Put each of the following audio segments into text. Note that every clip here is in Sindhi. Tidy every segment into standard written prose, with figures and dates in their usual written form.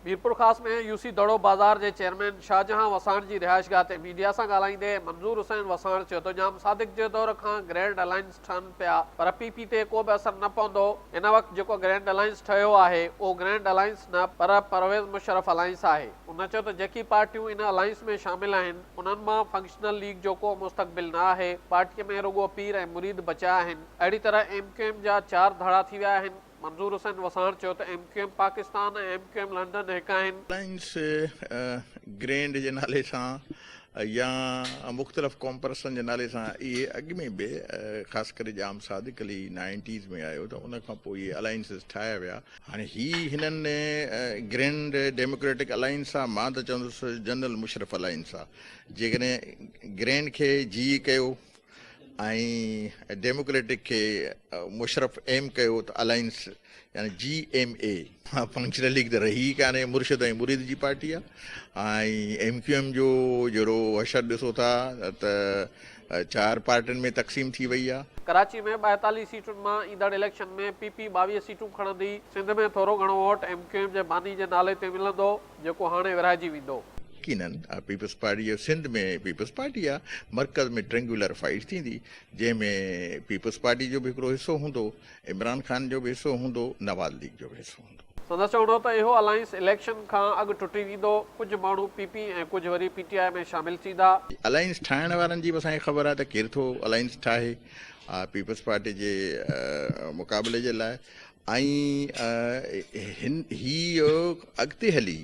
ميرپورخاص ۾ يو سي دڙو بازار جي چيئرمين شاهجهان وساڻ جي رهائشگاهه تي ميڊيا سان ڳالهائيندي منظور حسين وساڻ چيو ته ڄام صادق جي دور کان گرينڊ الائنس ٺهن پيا پر پي پي تي ڪو به اثر نه پوندو، هن وقت جيڪو گرينڊ الائنس ٺهيو آهي اهو گرينڊ الائنس نه پر پرويز مشرف الائنس آهي. هن چيو ته جيڪي پارٽيون ان الائنس ۾ شامل آهن انهن مان فنڪشنل ليگ جو ڪو مستقبل نه آهي، پارٽي ۾ رڳو پير ۽ مريد بچيا آهن، اهڙي طرح ايم ڪيو ايم جا چار ڌڙا ٿي ويا آهن. منظور حسين وساڻ چيو ته M Q M Pakistan ۽ M Q M London هڪ آهن. الائنس گرينڊ جي نالي سان يا مختلف قومپرستن جي نالي سان اهي اڳ ۾ به خاص ڪري ڄام صادق علي نائنٽيز ۾ آيو ته ان کان پوء اهي الائنسز ٺاهيا ويا. هاڻي هي هنن گرينڊ ڊيموڪريٽڪ الائنس آ مان ته چوندس جنرل مشرف الائنس آ جيڪڏهن گرينڊ کي جي ڪيو ۽ ڊيموڪريٽڪ کي مشرف ايم ڪيو ته الائنس يعني جي ايم اي. فنڪشنل ليگ ته رهي ئي ڪانهي مرشد ۽ مريد جي پارٽي آ ۽ ايم ڪيو ايم جو جهڙو حشر ڏسو ٿا ته چار پارٽين ۾ تقسيم ٿي وئي آ. ڪراچي ۾ 42 سيٽن مان ايندڙ اليڪشن ۾ پي پي 22 سيٽون کڻندي، سنڌ ۾ ٿورو گهڻو ووٽ ايم ڪيو ايم جي باني جي نالي تي ملندو. جيڪو هاڻي ورهائجي ويندو. يقينن پيپلز پارٽي جو سنڌ ۾ پيپلز پارٽي آ مرڪز ۾ ٽرينگيولر فائيٽ ٿيندي جنهن ۾ پيپلز پارٽي جو به هڪڙو حصو هوندو عمران خان جو به حصو هوندو نواز ليگ جو به حصو هوندو. سندس چوڻ هو ته اهو الائنس اليڪشن کان اڳ ٽٽي ويندو، ڪجهه ماڻهو پي پي ۽ ڪجهه وري پي ٽي آء ۾ شامل ٿيندا. الائنس ٺاهڻ وارن جي به اسان کي خبر آهي ته ڪير ٿو الائنس ٺاهي پيپلز پارٽي جي مقابلي جي لاء ۽ هن هي اڳتي هلي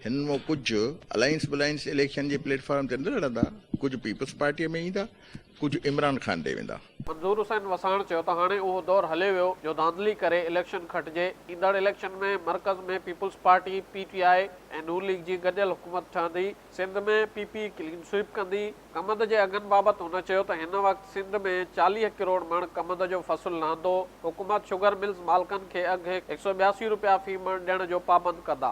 هنن مان ڪجهه الائنس بلائنس اليڪشن جي پليٽ فارم تي نه لڙندا، ڪجهه پيپلز پارٽيء ۾ ايندا، ڪجهه عمران خان ڏي ويندا. منظور حسين وساڻ چيو ته هاڻي اهو دور هليو ويو جو ڌانڌلي ڪري اليڪشن کٽجي، ايندڙ اليڪشن ۾ مرڪز ۾ پيپلز پارٽي، پي ٽي آء ۽ نون ليگ جي گڏيل حڪومت ٺهندي، Sindh ۾ P P clean sweep ڪندي. ڪمند جي اگهن بابت هن چيو ته هن وقت سنڌ ۾ 40 ڪروڙ مڻ ڪمند جو فصل لهندو، حڪومت شگر ملز مالڪن کي اگهه 182 رپيا في مڻ ڏيڻ جو پابند ڪندا.